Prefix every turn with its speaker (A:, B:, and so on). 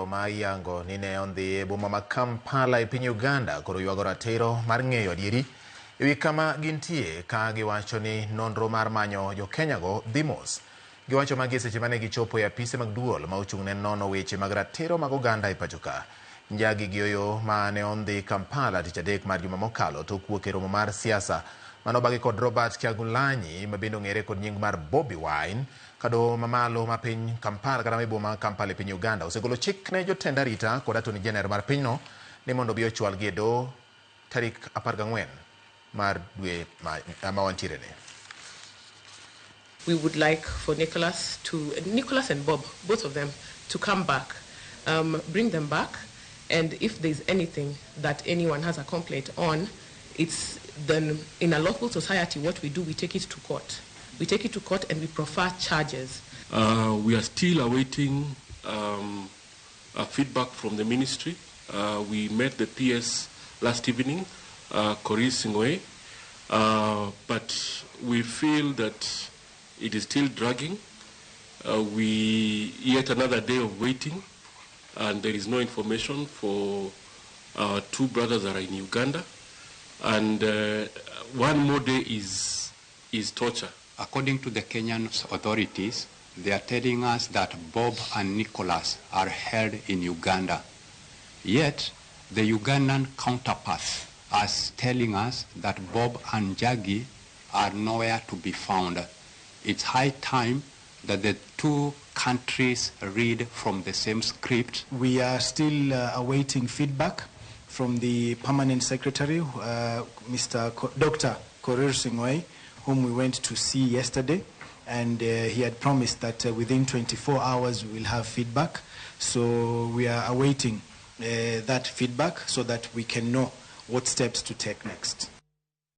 A: Ma iyango ni ne ondhi e boma ma Kampala e piny Uganda koro ywago ratiro mar ng'eyo adieri ewi kama gintie ka giwacho ni nonro mar manyo jo-Kenya go dhi mos. Giwacho magi e seche mane gichopo e apise mag duol ma ochung' ne nono weche mag ratiro mag oganda e pacho ka. Njagi gi Oyoo ma ne ondhi Kampala tich adek mar juma mokalo tok wuok e romo mar siasa mane obagi kod Robert Kyagulanyi ma bende ong'ere kod nying mar Bobi Wine. Ka doho mamalo ma piny Kampala kata ma e boma ma Kampala e piny Uganda osegolo chik ne jotend arita kod Attorney General mar pinyno ni mondo obi ochwalgi e doho tarik 14 mar dwe ma wantiere ni.
B: We would like for Nicholas and Bob, both of them, to come back, bring them back, and if there's anything that anyone has a complaint on, it's then in a lawful society what we do, we take it to court. We take it to court and we prefer charges.
C: We are still awaiting feedback from the ministry. We met the PS last evening, Korir Sing'oei, but we feel that it is still dragging. We yet another day of waiting, and there is no information for our two brothers that are in Uganda, and one more day is torture.
D: According to the Kenyan authorities, they are telling us that Bob and Nicholas are held in Uganda. Yet, the Ugandan counterparts are telling us that Bob and Njagi are nowhere to be found. It's high time that the two countries read from the same script.
E: We are still awaiting feedback from the permanent secretary, Dr. Korir Sing'oei, whom we went to see yesterday, and he had promised that within 24 hours we will have feedback. So we are awaiting that feedback so that we can know what steps to take next.